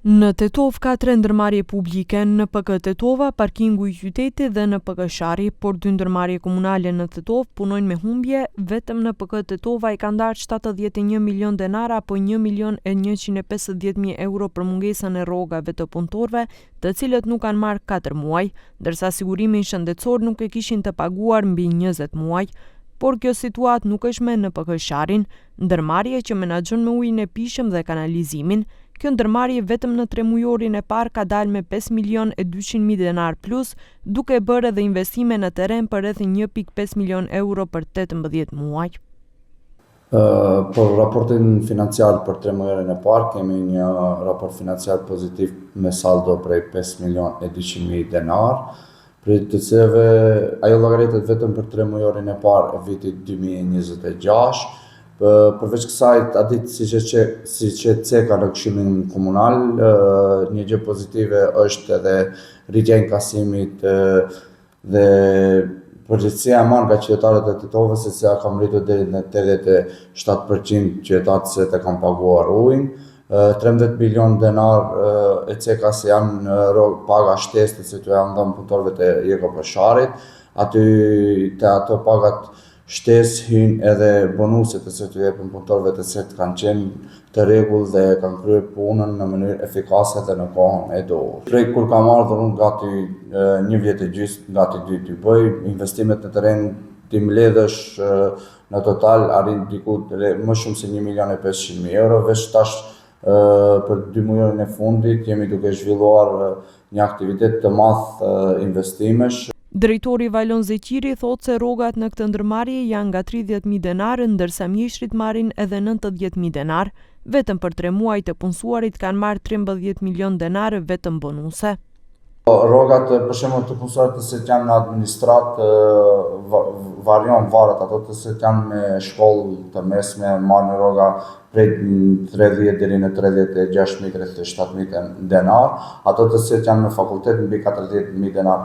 Në Tetovë ka tre ndërmarrje publike, NPK Tetova, Parkingu i Qytetit dhe NPK Sharri, por dy ndërmarrje komunale në Tetovë punojnë me humbje, vetëm NPK Tetova i ka ndarë 71 milion denarë apo 1 milion e 150 mijë euro për mungesën e rrogave të punëtorëve, të cilët nuk kanë marrë 4 muaj, ndërsa sigurimin shëndetësor nuk e kishin të paguar mbi 20 muaj. Por kjo situatë nuk është me NPK Sharrin, ndërmarrje që menaxhon me ujin e pijshëm dhe kanalizimin. Kjo ndërmarrje vetëm në tremujorin e parë ka dalë me 5 milion e 200 mijë denar plus, duke bërë edhe investime në terren për rreth 1.5 milion euro për 18 muaj. Për raportin financiar për tremujorin e parë kemi një raport financiar pozitiv me saldo prej 5 milion e 200 mijë denar, prej të cilëve ajo llogaritet vetëm për tremujorin e parë e vitit 2026. Përveç kësaj, atë ditë siç e që, siç e ceka në Këshillin Komunal, një gjë pozitive është edhe rritja e inkasimit dhe përgjegjësia e marrë nga qytetarët e Tetovës, e cila ka mbërritur deri në 87% qytetarët se të kanë paguar ujin. 13 milion denar e ceka se janë paga shtesë të cilët janë dhënë punëtorëve të JKP Sharrit. Aty te ato pagat shtesë hyn edhe bonuset të cilët u jepen punëtorëve të cilët kanë qenë të rregull dhe kanë kryer punën në mënyrë efikase dhe në kohën e duhur. Prej kur kam ardhur unë gati një vjet e gjysmë, gati dy t'i bëj, investimet në terren t'i mbledhësh në total arrin diku më shumë se 1 milion e 500 mijë euro, veç tash për dy mujorin e fundit jemi duke zhvilluar një aktivitet të madh investimesh. Drejtori Valon Zeqiri thotë se rrogat në këtë ndërmarrje janë nga 30.000 denar, ndërsa mjeshtrit marrin edhe 90.000 denar. Vetëm për 3 muaj të punësuarit kanë marrë 13 milion denar vetëm bonuse. Rrogat, për shembull, të punësuarit të cilët janë në administratë varion varet, ato të cilët janë me shkollë të mesme marrin rroga prej 30 deri në 36.000, 37.000 denar, ato të cilët janë në fakultet mbi 40.000 denar.